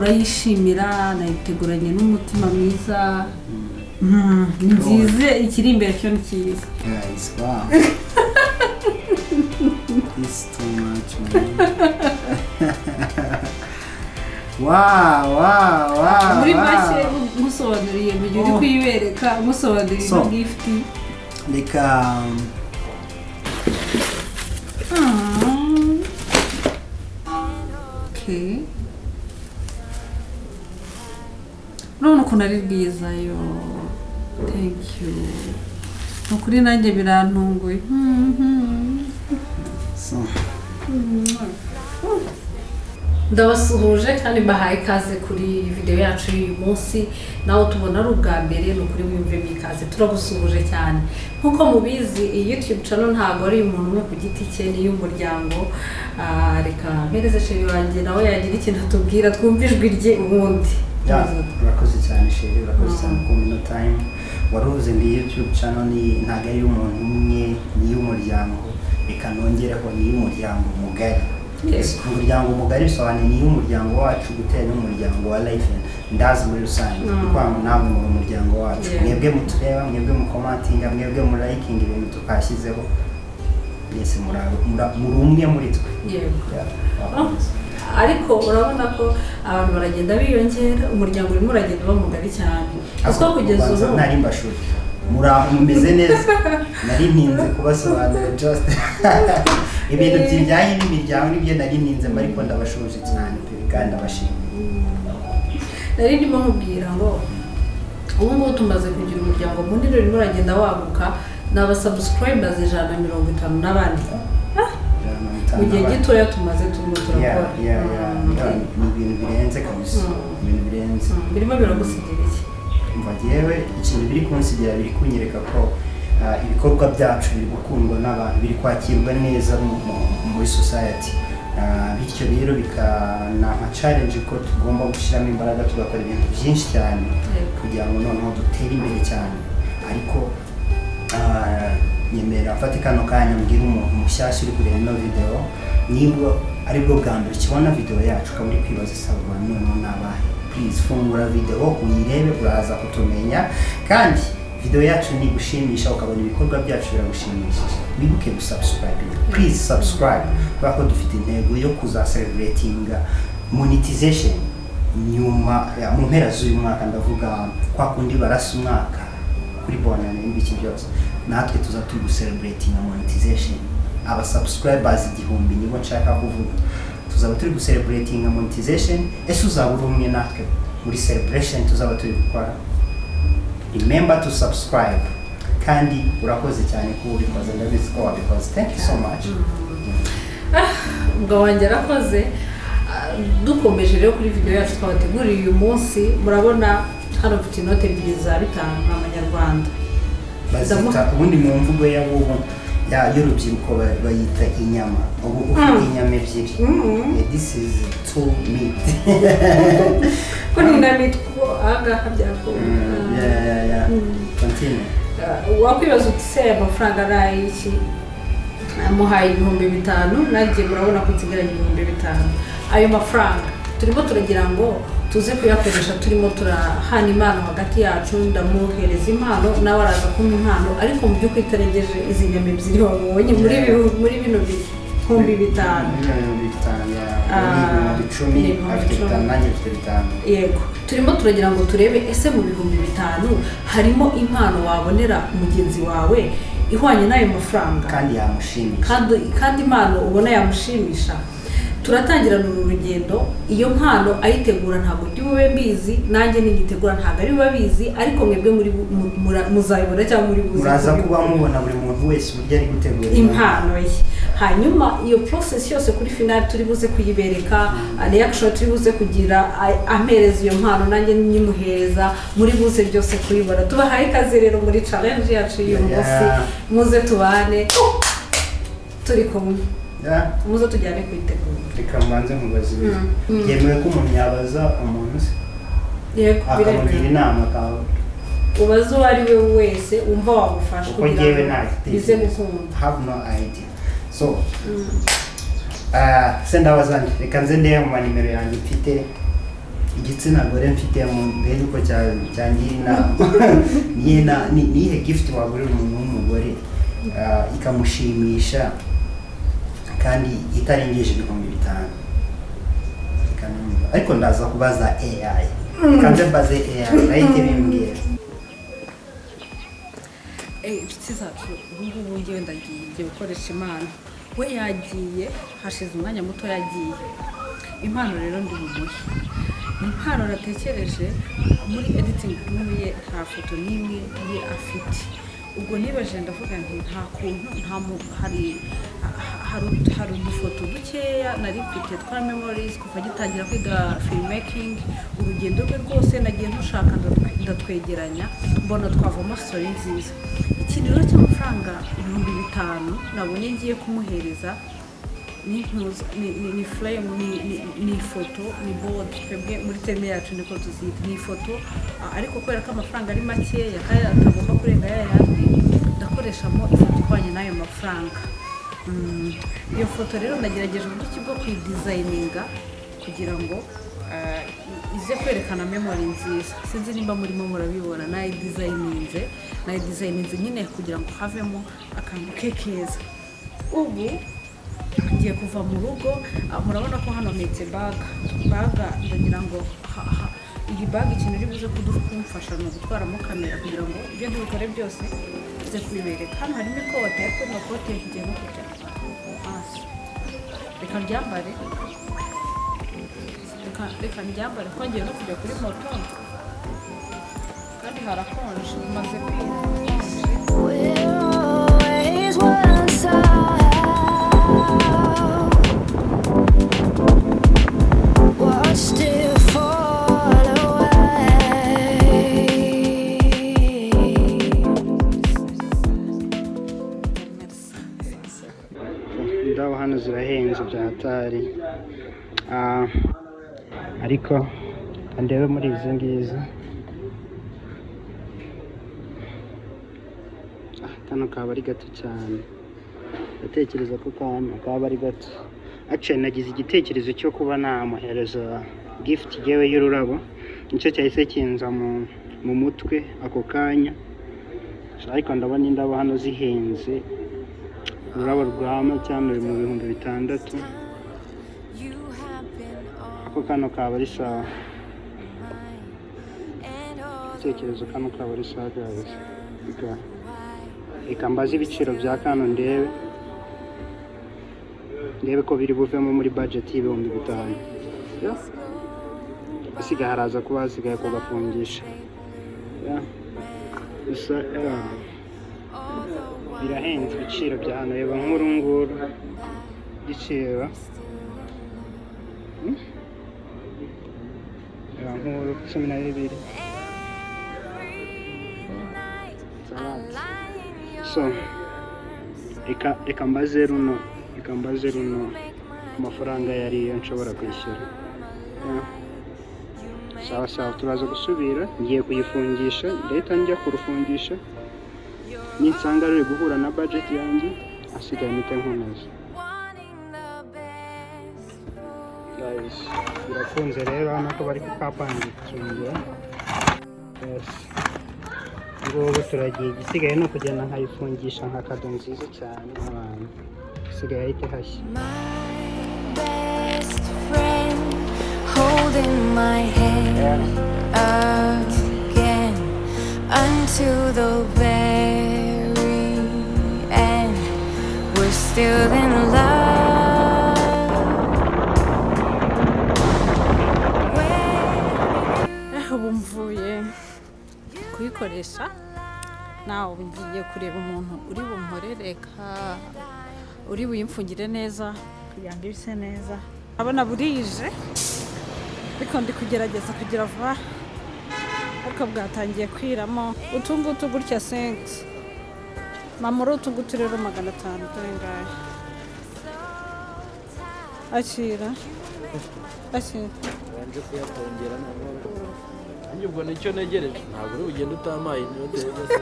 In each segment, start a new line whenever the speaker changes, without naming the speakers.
Urayishimira, nayiteguranye n'umutima mwiza. Ni nziza, ikiri imbere cyo ni cyiza.
Guys, wow, this is too much, man. Wow.
Muri make ngusobanuriye mu gihe uri kuyibereka, ngusobanuriye ino gift.
Reka.
Okay. Urabona ukuntu ari bwiza yo. Thank you. Ni ukuri nanjye birantunguye.
So
Ndabasuhuje kandi mbahaye ikaze kuri video yacu y'uyu munsi. Nawe tubona ari ubwa mbere, ni ukuri wiyumvemo ikaze, turagusuhuje cyane. Nk'uko mubizi, iyi YouTube channel ntabwo ari umuntu umwe ku giti cye, ni iy'umuryango. Reka mpereze chéri wanjye, nawe yagira ikintu atubwira, twumve ijwi rye ubundi.
Yeah, urakoze cyane chéri, urakoze cyane ku ino time. Waruvuze ngo iyi YouTube channel ni ntabwo ari iy'umuntu umwe, ni iy'umuryango. Reka nongereho, ni iy'umuryango mugari. Umuryango mugari bisobanuye ni iy'umuryango wacu gutera n'umuryango wa Life Ndazi muri rusange. Kuko ngo namwe muri umuryango wacu, mwebwe mutureba, mwebwe mucommentinga, mwebwe mulikinga ibintu tukashyizeho, mwese muri umwe muri twe. Yeah, wakomeza.
Ariko urabona ko abantu baragenda biyongera, umuryango urimo uragenda uba mugari cyane, kuko kugeza
Ubanza
ubu
nari mbashuri, muraho, mumeze neza? Nari ntinze kubasobanurira just ibintu bijyanye n'imiryango, nibyo nari ntinze, ariko ndabashoje cyane pe, kandi ndabashimiye.
Nari ndimo nkubwira ngo ubu ngubu tumaze kugira umuryango munini, urimo uragenda waguka, ni abasubscribers 154.
154.
Mu gihe gitoya tumaze turimo turakora.
Yeah. Ni ibintu birenze kabisa. Ibintu birenze.
Birimo biragusigira iki?
Umva, jyewe ikintu biri kunsigira, biri kunyereka ko ibikorwa byacu biri gukundwa n'abantu, biri kwakirwa neza muri society. Bityo rero bikanampa challenge ko tugomba gushyiramo imbaraga, tugakora ibintu byinshi cyane kugira ngo noneho dutere imbere cyane. Ariko nyemerera mfate kano kanya mbwira umuntu mushyashya uri kureba ino video, niba aribwo bwa mbere ukibona video yacu, ukaba uri kwibaza: "Isaba abantu noneho ni abahe?" Please fungura video uyirebe, uraza kutumenya. Kandi video yacu nigushimisha, ukabona ibikorwa byacu biragushimishije, wibuke gusubscribe. Please subscribe, kubera ko dufite intego yo kuzacelebratinga monetization nyuma mu mpera z'uyu mwaka. Ndavuga kwa kundi barasa umwaka kuri bonane n'ibiki byose, natwe tuza turi gucelebratinga monetization, aba subscribers 1000 nibo nshaka kuvuga. Tuzaba turi gucelebratinga monetization. Ese uzaba uri umwe natwe muri celebration tuzaba turi gukora? Remember to subscribe. Kandi urakoze cyane kuba ubikoze, ndabizi ko wabikoze. Thank you so much.
Umugabo wanjye arakoze. Dukomeje rero kuri video yacu twabateguriye uyu munsi, murabona hano mfite inoti ebyiri za 5 amanyarwanda.
Bazita ubundi mu mvugo y'abubu y'urubyiruko bayita inyama. Ubu ufite inyama ebyiri. This is two meat.
Ko ni na mitwo ahangaha byakunda.
Yeah. Continue.
Wakwibaza uti: "Se aya mafaranga ari ay'iki?" Muhaye 5000, nanjye murabona ko nsigaranye 5000. Ayo mafaranga turimo turagira ngo tuze kuyakoresha turimo turahana impano hagati yacu. Ndamuhereza impano, nawe araza kumpa impano, ariko mu by'ukuri itarengeje izi nyama ebyiri wabonye muri muri bino 5000.
Muri 5000 ya ni 10,000.
Ni ibihumbi
Afite
icumi.
5, nanjye mfite 5.
Yego, turimo turagira ngo turebe ese mu 5000 harimo impano wabonera mugenzi wawe ihwanye n'ayo mafaranga
kandi yamushimisha.
Kandi impano ubona yamushimisha. Turatangirana uru rugendo. Iyo mpano ayitegura ntabwo ndi bube mbizi, nanjye ninyitegura ntabwo ari bube abizi, ariko mwebwe muri muzayibona cyangwa muri buze
Muraza
kubibona.
kuba mubona buri muntu wese uburyo ari gutegura
Impano ye. Hanyuma iyo process yose kuri final turi buze kuyibereka, reaction turi buze kugira, ampereza iyo mpano nanjye nyimuhereza, muri buze byose kuyibona. Tubahaye ikaze rero muri challenge yacu y'uyu munsi. Muze tubane, turi kumwe. Muze tujyane kuyitegura.
Reka mbanze nkubaze ibintu. Byemewe ko umuntu yabaza umuntu se,
Yego,
akamugira
biremewe.
inama akaba
Ubaze uwo ari we wese wumva wagufasha
Kuko
kugira
njyewe
ngo
nta gitekerezo.
bize gukunda.
Have no idea. So se ndabaza nde? Reka nze ndebe mu manimero yanjye mfite. Igitsina gore mfite mu mbere yuko cyangira inama. Niyihe gift wagurira umuntu w'umugore ikamushimisha kandi itarengeje 5000? Reka numva. Ariko ndaza kubaza AI. Reka nze mbaze AI nahite bimbwira.
Inshuti zacu, ubu ngubu ngewe ndagiye, ngiye gukoresha impano. We yagiye, hashize umwanya muto yagiye. Impano rero ndi bumuhe ni impano natekereje muri editing room ye. Nta foto n'imwe ye afite. Ubwo nibaje, ndavuga nti nta kuntu nta mu- hari udufoto dukeya nari mfite twa memories kuva agitangira kwiga filmmaking, urugendo rwe rwose nagiye ntushaka, ndatwegeranya, mbona twavamo story nziza. Ikintu rero cy'amafaranga 5000 nabonye ngiye kumuhereza ni ni frame, ni ifoto, ni board. Twebwe muri terme yacu niko tuzita, ni ifoto. Ariko kubera ko amafaranga ari makeya kandi atagomba kurenga ya yandi, ndakoreshamo ifoto ihwanye n'ayo mafaranga. Iyo foto rero nagerageje uburyo ki bwo kuyidesigninga kugira ngo ize kwerekana memory nziza. Sinzi nimba murimo murabibona. Nayidesigninze nyine kugira ngo havemo akantu ke keza. Ubu ngiye kuva mu rugo. Murabona ko hano mpetse bag. Bag ndagira ngo iyi bag ikintu iri buze kumfasha ni ugutwaramo kamera kugira ngo ibyo ndi bukore byose nze kubibereka. Hano harimo ikote, ariko rino kote ngiye no kujya hasi. Reka ryambare, reka ryambare kuko ngiye no kujya kuri moto kandi harakonje, maze kwira.
We're always one side. Watched it fall away.
Indabo hano zirahenze bya hatari. Ariko ndebe muri izi ngizi. Kano kaba ari gato cyane. Ndatekereza ko kano kaba ari gato. Actually, nagize igitekerezo cyo kuba namuhereza gift yewe y'ururabo. Nicyo cyahise kinza mu mutwe ako kanya, ariko ndabona indabo hano zihenze. Ururabo rwa cyane ruri mu 6000. Ako kano kaba ari sawa. Igitekerezo, kano kaba ari sawa guys. Reka mbaze ibiciro bya kano, ndebe ko biri buvemo muri budget y'5000. Yeah. Asigaye haraza kuba hasigaye kugafungisha. Yeah. Gusa yeah, birahenze ibiciro bya hano. Reba nk'uru nguru igiciro. Reba nk'uru 12. Salade. So reka mbaze runo amafaranga yariyo nshobora kwishyura. Yeah. Sawa sawa, turaza gusubira. Ngiye kuyifungisha, ndahita njya kurufungisha. Ninsanga ruri guhura na budget yanjye, asigaye mpite nkomeza. Guys, birakunze rero hano ko bari kukapangikingira. Yes, ngubu turagiye. Igisigaye ni ukugenda nkayifungisha nka kado nziza cyane abantu. Isigaye ahite hashya.
My best friend holding my hand again until the very end. We're still in love. When
Ubu mvuye kuyikoresha, nawe ubu ngiye kureba umuntu uri bunkorere ka uri buyimfungire neza kugira ngo ibise neza. Abona burije, ariko ndi kugerageza kugira vuba, ariko bwatangiye kwiramo. Utu ngutu gutya senki mama, uri utu ngutu rero 500, dore ngaya. Akira, akira.
Wanje kuyakongera noneho nanjye ubwo nicyo ntegereje. Ntabwo uri bugende utamaye inote rwose.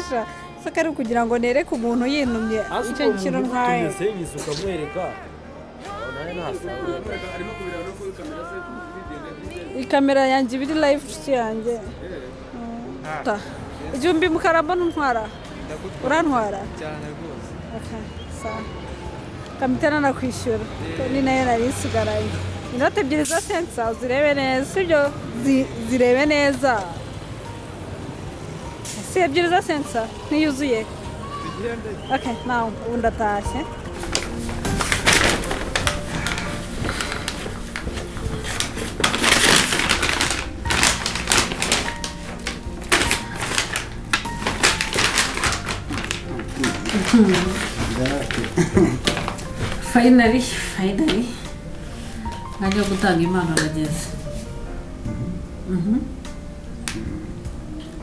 Sha, se ko ari ukugira ngo nereke umuntu yinumye
Hasi
icyo
ubwo
kintu
umuntu
ntwaye.
ugutumye senyisi ukamwereka, aho nawe ntasanga.
Arimo kubireba no kuri kamera se bigenda.
Ikamera yanjye iba iri live, inshuti yanjye. Ta. 1000 mukaramba ntwara, urantwara?
Cyane rwose.
Okay, sawa. Kamitana nakwishyura ni nayo nari nsigaranye inoti ebyiri za sensa. Uzirebe neza, sibyo? Zirebe neza, si ebyiri za sensa ntiyuzuye?
Tugende.
Okay, nawe ubu ndatashye. Finally, finally, nkajya gutanga impano arageze.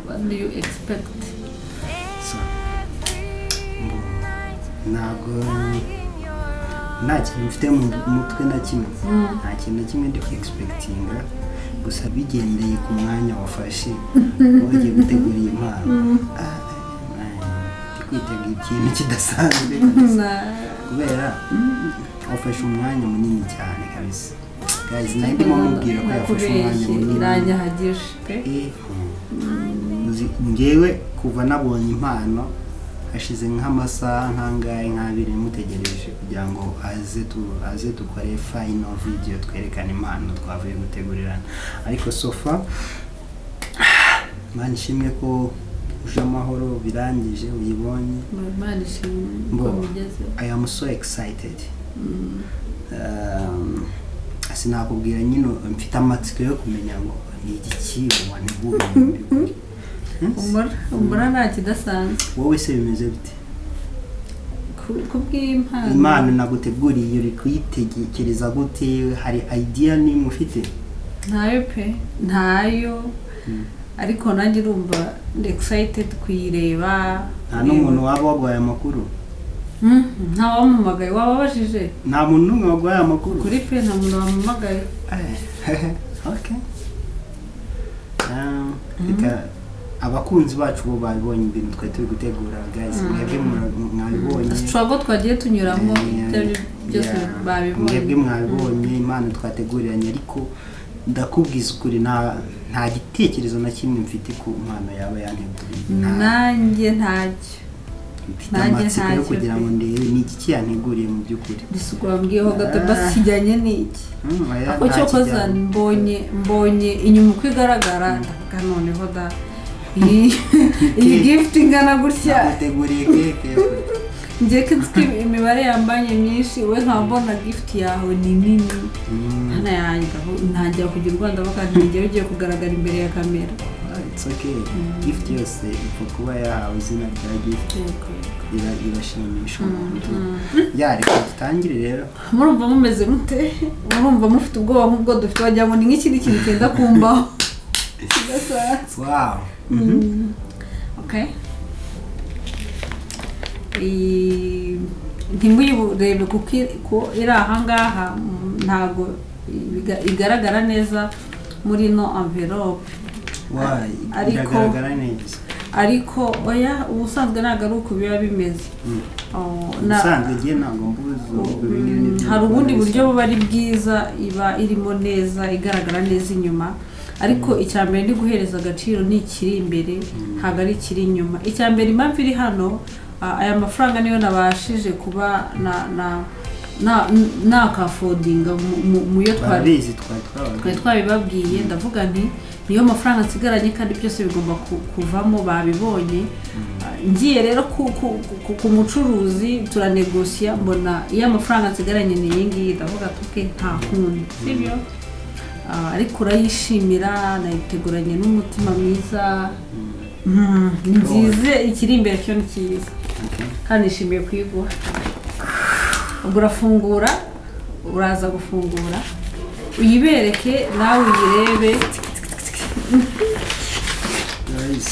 What do you expect?
So, ntabwo nta kintu mfite mu mutwe na kimwe, nta kintu na kimwe ndi expectinga. Gusa bigendeye ku mwanya wafashe wagiye gutegura iyi mpano, man, ndi kwitega ikintu kidasanzwe kabisa, kubera wafashe umwanya munini cyane kabisa. Guys, nari ndimo mubwira ko yafashe umwanya
Nakubeshye,
munini.
Iranyahagije pe.
Uzi, njyewe kuva nabonye impano hashize nk'amasaha nk'angahe, nk'abiri, mutegereje kugira ngo aze dukore final video twerekane impano twavuye gutegurirana. Ariko so far, Imana ishimwe ko uje amahoro, birangije, uyibonye.
Imana ishimwe
Mbo.
ko bigeze.
I am so excited. Sinakubwira nyine, mfite amatsiko yo kumenya ngo ni igiki wanteguriye mu by'ukuri.
Humura, humura, nta kidasanzwe.
Wowe se bimeze bite?
Ku bw'impano?
Impano naguteguriye uri kuyitekereza gute? Hari idea nimwe ufite?
Ntayo pe, ntayo. Ariko nanjye urumva ndi excited kuyireba.
Nta n'umuntu waba waguhaye amakuru?
Nta wampamagaye. Wababajije?
Nta muntu n'umwe waguhaye amakuru?
Kuri pe, nta muntu wampamagaye.
Okay. Reka abakunzi bacu bo babibonye ibintu twari turi gutegura. Guys, mwebwe mwabibonye.
Struggle twagiye tunyuramo, ibyo ari byo byose babibonye.
Mwebwe mwabibonye impano twateguriranye, ariko ndakubwiza ukuri, nta gitekerezo na kimwe mfite ku mpano yaba yanteguriye.
Nanjye ntacyo.
Mfite
Nanjye
amatsiko yo
ntacyo
kugira
pe.
ngo ndebe ni iki yanteguriye mu by'ukuri.
Isuku wambwiyeho gato basi kijyanye n'iki?
Oya,
Ako
nta
cyokoza
kijyanye.
mbonye inyuma uko igaragara, ndavuga noneho da, iyi gift ingana gutya.
Naguteguriye keke yo kurya.
Njye ko nzi ko imibare yambanye myinshi, we nkaba mbona gift yawe ni nini. Hano yanjye ntangira kugira u Rwanda, ndavuga nti njyewe ugiye kugaragara imbere ya kamera.
Ah, it's okay, gift yose ipfa kuba yahawe izina rya gift, irashimisha umuntu. Ya, reka dutangire rero.
Murumva mumeze mute? Murumva mufite ubwoba nk'ubwo dufite? Wagira ngo ni nk'ikindi kintu cyenda kumbaho kidasanzwe.
Wow.
Okay. Ntimuyirebe kuko ko iri ahangaha, ntabwo igaragara neza muri ino envelope.
Why? Iragaragara neza.
Ariko oya, ubusanzwe ntabwo ari uku biba bimeze. Oh,
Ubusanzwe ngiye ntabwo mbuzi ubwo ibi ngibi ni byo
Hari ubundi
bikora.
buryo buba ari bwiza, iba irimo neza, igaragara neza inyuma. Ariko icya mbere ndi guhereza agaciro ni ikiri imbere, ntabwo ari ikiri inyuma. Icya mbere, impamvu iri hano, aya mafaranga niyo nabashije kuba na na na nakaffordinga mu yo twari
Barabizi, twari twababwiye.
Twari twabibabwiye. Ndavuga nti niyo mafaranga nsigaranye kandi byose bigomba kuvamo, babibonye. Ngiye rero ku mucuruzi turanegosiya, mbona iyo amafaranga nsigaranye ni iyi ngiyi, ndavuga ati okay, nta kundi, sibyo? Ariko urayishimira, nayiteguranye n'umutima mwiza. Ni nziza, ikiri imbere cyo ni cyiza. Kandi nishimiye kuyiguha. Ubwo urafungura, uraza gufungura uyibereke nawe uyirebe.
Guys,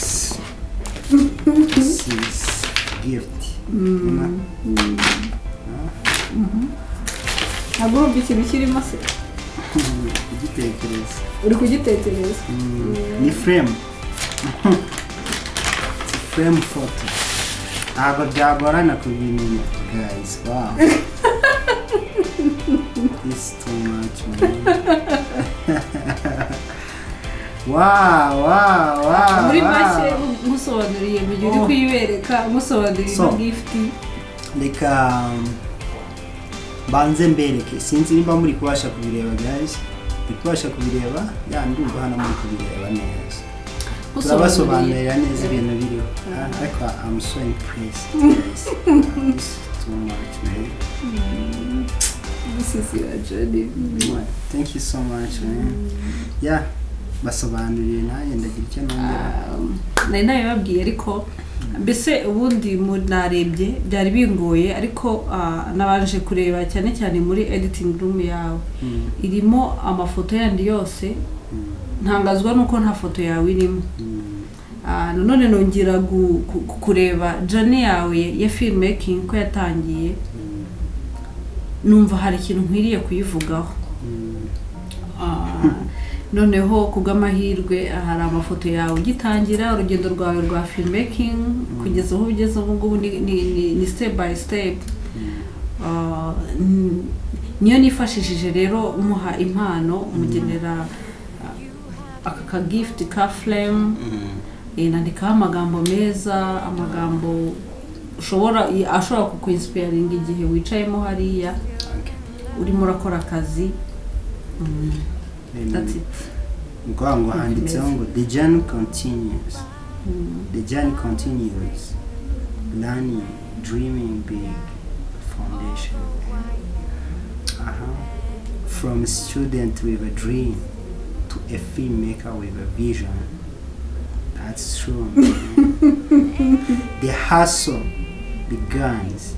this is gift.
Ntabwo urumva ikintu kirimo se?
Igitekerezo.
Uri kugitekereza?
Ni frame. It's frame photo. Ntabwo byagorana kubimenya. Guys, wow. This is too much, man. Wow.
Muri make, ngusobanuriye mu gihe uri
Oh.
kuyibereka, ngusobanuriye
So.
ino gift.
Reka mbanze mbereke. Sinzi nimba muri kubasha kubireba, guys. Muri kubasha kubireba? Ya, ndumva hano muri kubireba neza. Turabasobanurira neza ibintu biriho. Ah, ariko I'm so impressed, guys. This is too much, man.
This is your journey.
Thank you so much, man. Yeah, basobanuriye, nanjye ndagira icyo nongera.
Nari nabibabwiye, ariko mbese ubundi narebye byari bingoye, ariko nabanje kureba cyane cyane muri editing room yawe, irimo amafoto yandi yose, ntangazwa nuko nta foto yawe irimo. Nanone nongera kureba journey yawe ya filmmaking ko yatangiye, numva hari ikintu nkwiriye kuyivugaho. Noneho ku bw'amahirwe hari amafoto yawe ugitangira urugendo rwawe rwa filmmaking kugeza aho ugeze ubu ngubu, ni step by step. Niyo nifashishije rero muha impano, mugenera aka ka gift ka frame. Nandikaho amagambo meza, amagambo ushobora ashobora kukwinspiringa igihe wicayemo hariya urimo urakora akazi. That's it.
Ni ukuvuga ngo handitseho ngo "The journey continues, the journey continues, learning, dreaming big, foundation." Aha, "From a student with a dream to a filmmaker with a vision." That's true, man. "The hustle begins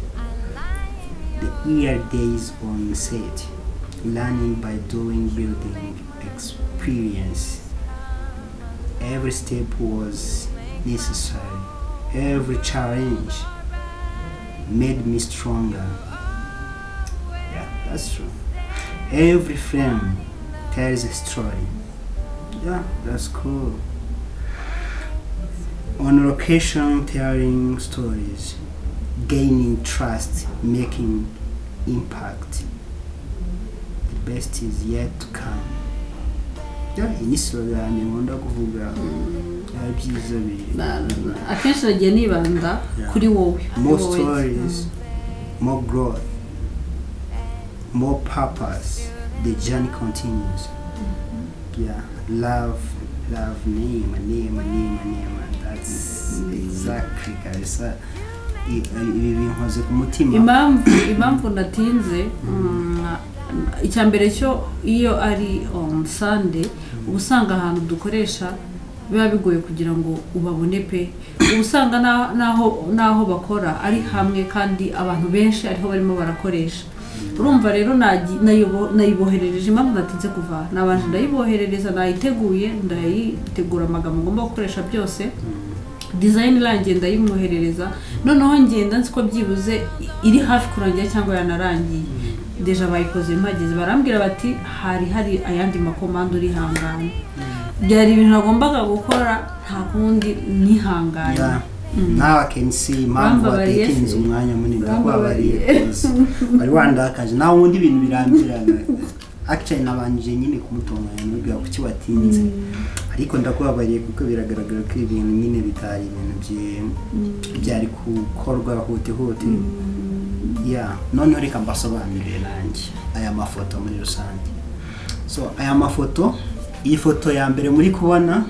the early days on set, learning by doing, building experience. Every step was necessary. Every challenge made me stronger." Yeah, that's true. "Every frame tells a story." Yeah, that's cool. "On location, telling stories, gaining trust, making impact. The best is yet to come." Yeah, iyi ni slogan yanjye nkunda kuvuga. Ya, byiza biri.
Akenshi nagiye nibanda kuri wowe.
More
Kuri wowe.
stories, more growth, more purpose. The journey continues. Yeah, love, love, name, name, name, name. That's exactly, guys. Ibi binkoze ku mutima.
Impamvu natinze, icya mbere cyo, iyo ari on Sunday, uba usanga ahantu dukoresha biba bigoye kugira ngo ubabone pe. Uba usanga n'aho bakora ari hamwe, kandi abantu benshi ariho barimo barakoresha. Urumva rero nayiboherereje. Impamvu natinze kuva, nabanje ndayiboherereza, nayiteguye, ndayitegura, amagambo ngomba gukoresha byose, design irangiye, ndayimwoherereza. Noneho ngenda nzi ko byibuze iri hafi kurangira cyangwa yanarangiye déjà. Bayikoze mpageze, barambwira bati hari hari ayandi makomande, urihangana. Byari ibintu nagombaga gukora, nta kundi, nihanganye.
Yeah. Now I can see impamvu
Urambabariye
watekereza
se?
umwanya munini. Ndakubabariye
Urambabariye.
rwose, wari wandakaje. Nawe ubundi ibintu birambirana. Actually nabanje nyine kumutunganya, mubwira kuki watinze, ariko ndakubabariye kuko biragaragara ko ibintu nyine bitari ibintu byari gukorwa huti huti. Yeah, noneho reka mbasobanurire nanjye aya mafoto muri rusange. So aya mafoto, iyi foto ya mbere muri kubona,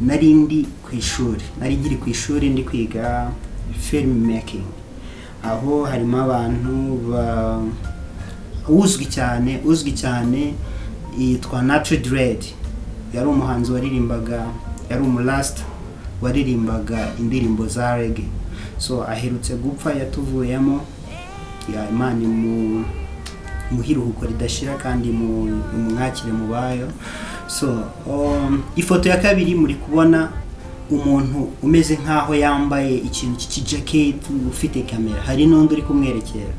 nari ndi ku ishuri, nari nkiri ku ishuri ndi kwiga film making. Aho harimo abantu ba uzwi cyane, uzwi cyane, yitwa Natty Dread. Yari umuhanzi waririmbaga, yari umurasta waririmbaga indirimbo za reggae. So aherutse gupfa, yatuvuyemo. Ya, Imana imu muhe iruhuko ridashira kandi mu mwakire mu bayo. So ifoto ya kabiri muri kubona umuntu umeze nk'aho yambaye ikintu cy'ikijaketi, ufite kamera, hari n'undi uri kumwerekera.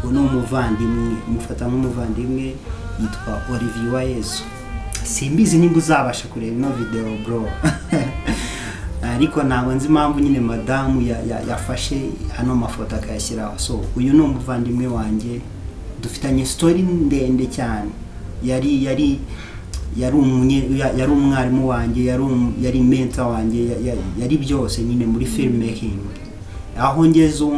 Uwo ni umuvandimwe, mufata nk'umuvandimwe, yitwa Olivier Uwayezu. Simbizi nimba uzabasha kureba ino video, bro, ariko ntabwo nzi impamvu nyine madamu yafashe ano mafoto akayashyiraho. So uyu ni umuvandimwe wanjye, dufitanye story ndende cyane. Yari Yari umwarimu wanjye, yari mentor wanjye, yari byose nyine muri filmmaking. Aho ngeze ubu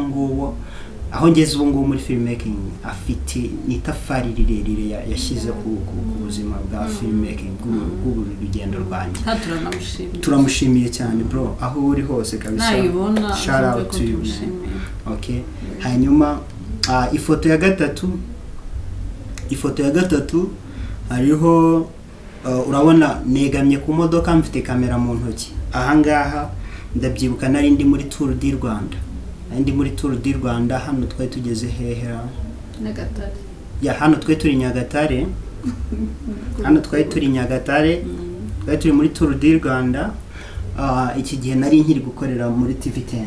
ngubu muri filmmaking, afite n'itafari rirerire yashyize ku buzima bwa filmmaking bw'uru rugendo rwanjye.
Nta, turanamushimiye.
Turamushimiye cyane, bro, aho uri hose kabisa.
Nayibona
Shout
uzumve
out
ko
to you, man.
tumushimiye.
Okay, hanyuma ifoto ya gatatu hariho, urabona negamye ku modoka, mfite kamera mu ntoki. Ahangaha ndabyibuka nari ndi muri Tour du Rwanda, nari ndi muri Tour du Rwanda. Hano twari tugeze hehera?
Nyagatare.
Ya, hano twari turi Nyagatare, hano twari turi Nyagatare, twari turi muri Tour du Rwanda. Iki gihe nari nkiri gukorera muri TV10.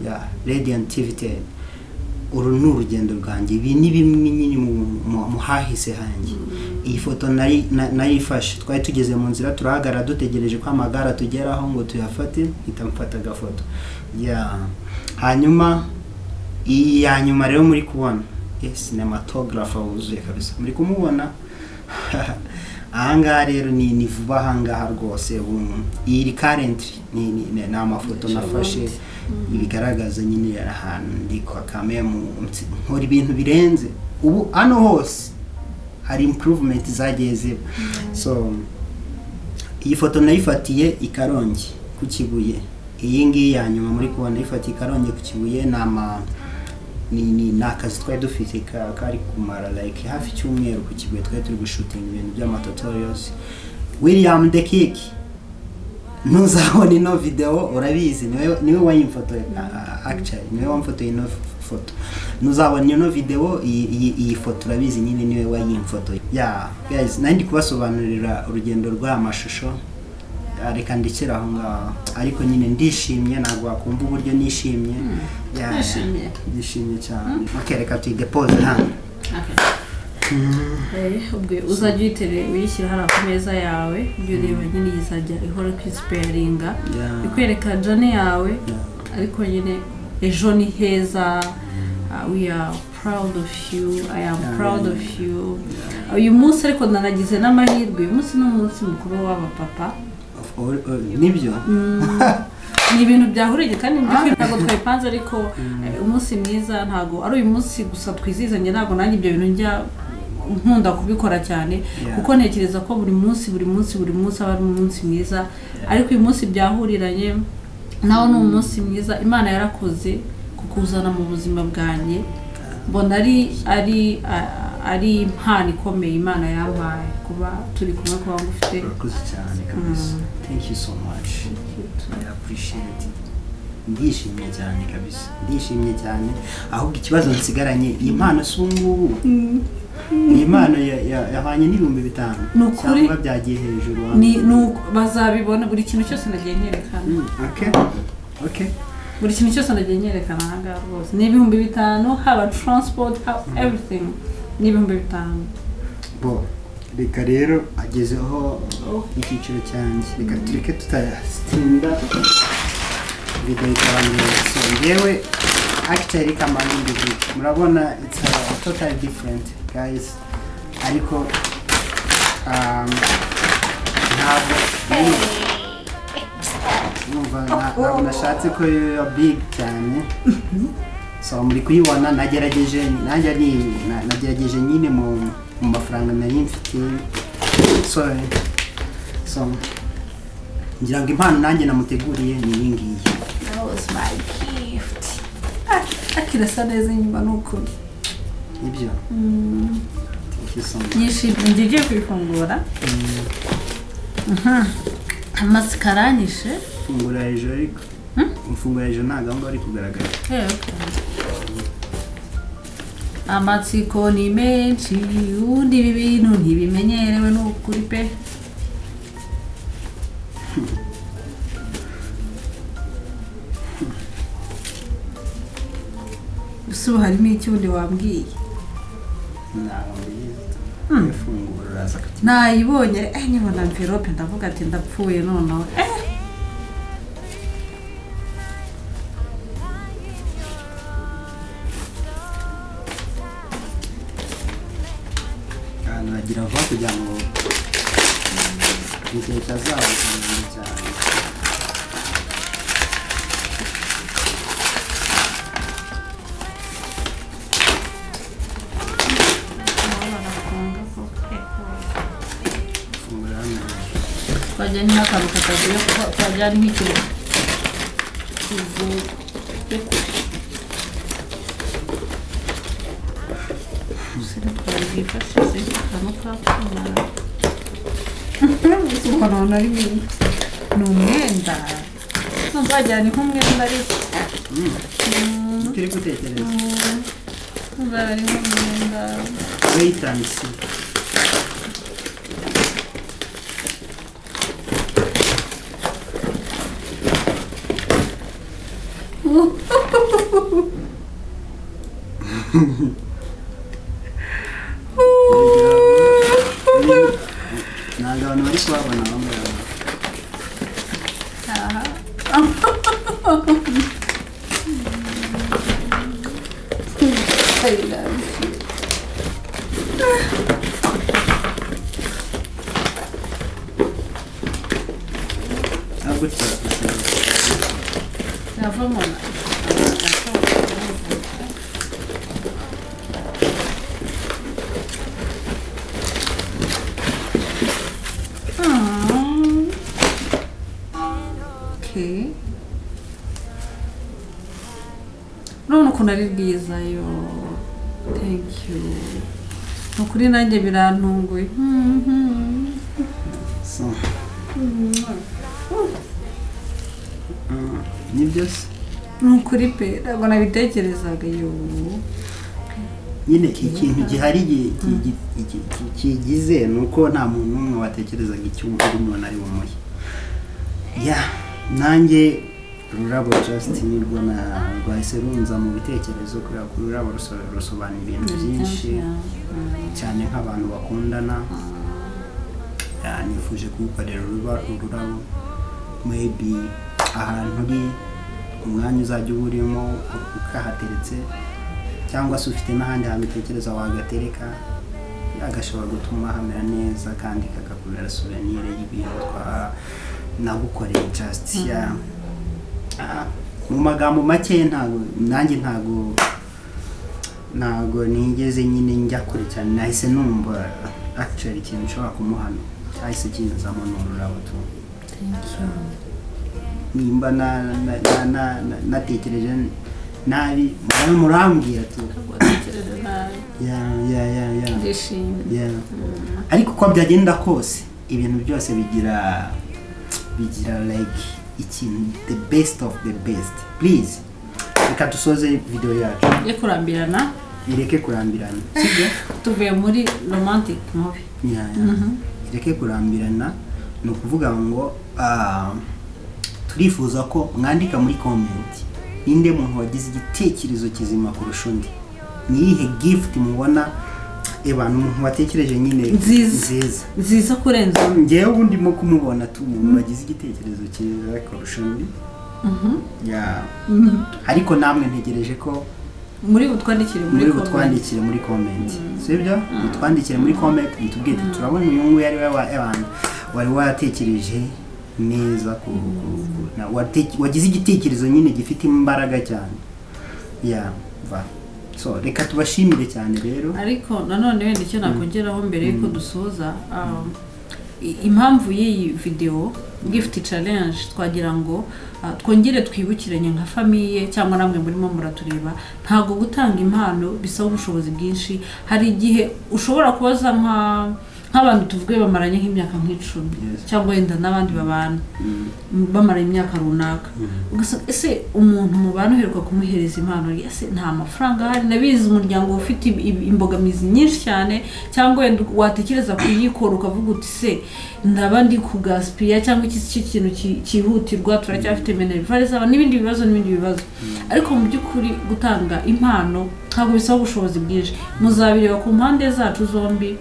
Ya, Radiant TV10. Uru ni urugendo rwanjye, ibi ni bimwe nyine mu hahise hanjye. Iyi foto narifashe twari tugeze mu nzira, turahagarara dutegereje ko amagare atugeraho ngo tuyafate, mpita mfata agafoto. Ya, hanyuma iyi ya nyuma rero muri kubona, yes, cinematographer wuzuye kabisa, muri kumubona ahangaha. Rero ni vuba ahangaha rwose, iyi currently ni amafoto nafashe ibigaragaza nyine ahantu ndi kwa kamemu, nkora ibintu birenze. Ubu hano hose hari improvement zagiye ziba. So iyi foto nayifatiye i Karongi ku Kibuye. Iyi ngiyi ya nyuma muri kubona nayifatiye i Karongi ku Kibuye. Ni ama ni ni ni akazi twari dufite kari kumara like hafi icyumweru ku Kibuye, twari turi gushootinga ibintu by'amatutorials. William the Kick, ntuzabona ino video, urabizi, niwe wayimfotoye. Actually niwe wamfotoye ino foto. Ntuzabona ino video, iyi foto urabizi nyine, niwe wayimfotoye. Yeah guys, nari ndi kubasobanurira urugendo rw'aya mashusho. Reka ndekere aho ngaho, ariko nyine ndishimye, ntabwo wakumva uburyo nishimye. Yeah,
Ndishimye.
ndishimye cyane. Okay, reka tuyidepose hano.
Ubwo uzajya uyitere, uyishyira hariya ku meza yawe, ujye ureba nyine, izajya ihora kwinspiringa, ikwereka journey yawe. Ariko nyine ejo ni heza. We are proud of you, I am proud of you. Uyu munsi ariko nanagize n'amahirwe, uyu munsi ni umunsi mukuru w'abapapa.
Nibyo.
Ni ibintu byahuriye kandi mu by'ukuri ntabwo twabipanze, ariko umunsi mwiza ntabwo ari uyu munsi gusa twizihizanye. Ntabwo nanjye ibyo bintu njya nkunda kubikora cyane, kuko ntekereza ko buri munsi, buri munsi, buri munsi aba ari umunsi mwiza, ariko uyu munsi byahuriranye nawo ni umunsi mwiza. Imana yarakoze kukuzana mu buzima bwanjye, mbona ari impano ikomeye Imana yampaye kuba turi kumwe, kuba ngufite.
Urakoze cyane kabisa, thank you so much, I appreciate it. Ndishimye cyane kabisa, ndishimye cyane. Ahubwo ikibazo nsigaranye, iyi mpano si ubu ngubu, iyi mpano yahwanye n'5000
Ni ukuri.
cyangwa byagiye hejuru?
Ni bazabibona buri kintu cyose nagiye nyerekana.
Okay.
Buri kintu cyose nagiye nyerekana aha ngaha rwose ni 5000, haba transport, haba everything, ni 5000.
Bo reka rero agezeho icyiciro cyanjye, reka tureke tutatinda, video ikaba ndende. So ngewe actually kamara mbivuge, murabona it's a totally different guys, ariko ntabwo numva ntabwo nashatse ko biba big cyane. So muri kuyibona, nagerageje nanjye nagerageje nyine mu mafaranga nari mfite. Sorry. So ngira ngo impano nanjye namuteguriye ni iyi ngiyi.
That was my gift. Akirasa neza inyuma, ni ukuri.
Nibyo, thank you so much.
Yishimye, ngiye kuyifungura. Amatsiko aranyishe.
Fungura hejuru, ariko mfungura hejuru, ntabwo aho ngaho ari kugaragara.
Amatsiko ni menshi, ubundi ibi bintu ntibimenyerewe, ni ukuri pe. Gusa ubu harimo iki ubundi wambwiye?
Ntabwo mbizi, ifunguro uraza kuki
Nayibonye, nyibona envelope ndavuga ati ndapfuye noneho.
Ahantu uragira vuba kugira ngo Video itazabuze cyane. Fungura hano.
Twajya ni nk'akantu katagiye, twajya ni nk'ikintu kivuye kure. Twari bwifashishe akantu k'akuma. Ubona ari ni umwenda, numva wagira ni nk'umwenda, ariko
Icyo uri gutekereza?
Numva ari nk'umwenda.
Wait and see. Ntabwo abantu bari kuhabona bamwe.
Aha. I love you.
Ntabwo gutya.
Yavamo na Aww. Okay. Urabona ukuntu ari rwiza yo. Thank you. Ni ukuri nanjye birantunguye.
So nibyo se?
Ni ukuri pe, ntabwo nabitekerezaga yo.
Nyine ikintu gihari kigize ni uko nta muntu n'umwe watekerezaga icyo undi muntu ari bumuhe. Ya, nanjye ururabo just nirwo na rwahise runza mu bitekerezo, kubera ko ururabo rusobanura ibintu byinshi cyane nk'abantu bakundana. Ya, nifuje kugukorera ururabo, maybe ahantu uri, umwanya uzajya uba urimo ukahateretse, cyangwa se ufite n'ahandi hantu utekereza wagatereka, gashobora gutuma hamera neza kandi kakakubera souvenir y'ibintu twa nagukoreye just. Ya, mu magambo make, ntabwo nanjye ntabwo nigeze nyine njya kure cyane. Nahise numva actually ikintu nshobora kumuhano cyahise kinzamo ni ururabo tu.
Thank you.
Nimba natekereje nabi, murabe murambwira tu.
Ntabwo watekereje nabi.
Ya.
Ndishimye.
Yeah. Ariko uko byagenda kose, ibintu byose bigira like ikintu the best of the best. Please, reka dusoze video yacu.
Yo kurambirana.
Ireke kurambirana, sibyo?
Tuvuye muri romantic movie.
Yeah. Ireke kurambirana. Ni ukuvuga ngo turifuza ko mwandika muri comment ninde muntu wagize igitekerezo kizima kurusha undi, ni iyihe gift mubona ebana umuntu watekereje nyine
Nziza.
Nziza.
Nziza kurenza undi.
Njyewe ubu ndimo kumubona tu, umuntu wagize igitekerezo cyiza kurusha undi. Yeah. Ariko namwe ntegereje ko
muri butwandikire muri
muri
comment.
butwandikire muri comment, sibyo? Mutwandikire muri comment mutubwire ati turabona uyu nguyu ari we abantu wari watekereje neza wagize igitekerezo nyine gifite imbaraga cyane. Ya va, so reka tubashimire cyane rero.
Ariko nanone wenda icyo nakongeraho mbere yuko dusoza, impamvu y'iyi video gift challenge, twagira ngo twongere twibukiranye nka famille cyangwa namwe murimo muratureba, ntabwo gutanga impano bisaba ubushobozi bwinshi. Hari igihe ushobora kubaza nk'abantu tuvuge bamaranye nk'imyaka nk'icumi cyangwa wenda n'abandi babana bamara imyaka runaka, ugasanga ese umuntu mubana uheruka kumuhereza impano, ese nta mafaranga ahari, nabizi umuryango ufite imbogamizi nyinshi cyane, cyangwa wenda watekereza kuyikora ukavuga uti se ndaba ndi kugaspilla cyangwa iki si cyo kintu cyihutirwa, turacyafite minerval zaba n'ibindi bibazo n'ibindi bibazo. Ariko mu by'ukuri gutanga impano ntabwo bisaba ubushobozi bwinshi. Muzabireba ku mpande zacu zombi,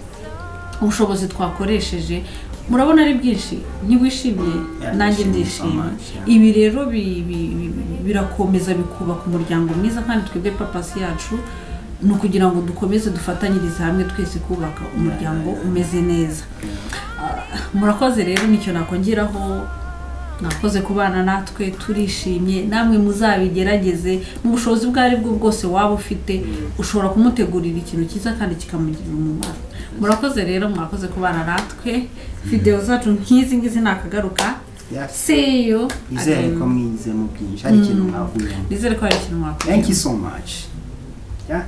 ubushobozi twakoresheje murabona ari bwinshi. Ntiwishimye?
Yeah,
Nanjye
ndishimye so
ndishimye.
much, yeah.
Ibi rero birakomeza bikubaka umuryango mwiza, kandi twebwe purpose yacu ni ukugira ngo dukomeze dufatanyirize hamwe twese kubaka umuryango umeze neza. Murakoze rero, nicyo nakongeraho. Mwakoze kubana natwe, turishimye. Namwe muzabigerageze mu bushobozi ubwo ari bwo bwose waba ufite, ushobora kumutegurira ikintu cyiza kandi kikamugirira umumaro. Murakoze rero, mwakoze kubana natwe. Videwo zacu nk'izi ngizi nakagaruka. See you
Nizere
again.
ko mwizemo byinshi, hari ikintu mwavuyemo.
Nizere ko hari ikintu mwakuyemo.
Thank you so much, yeah.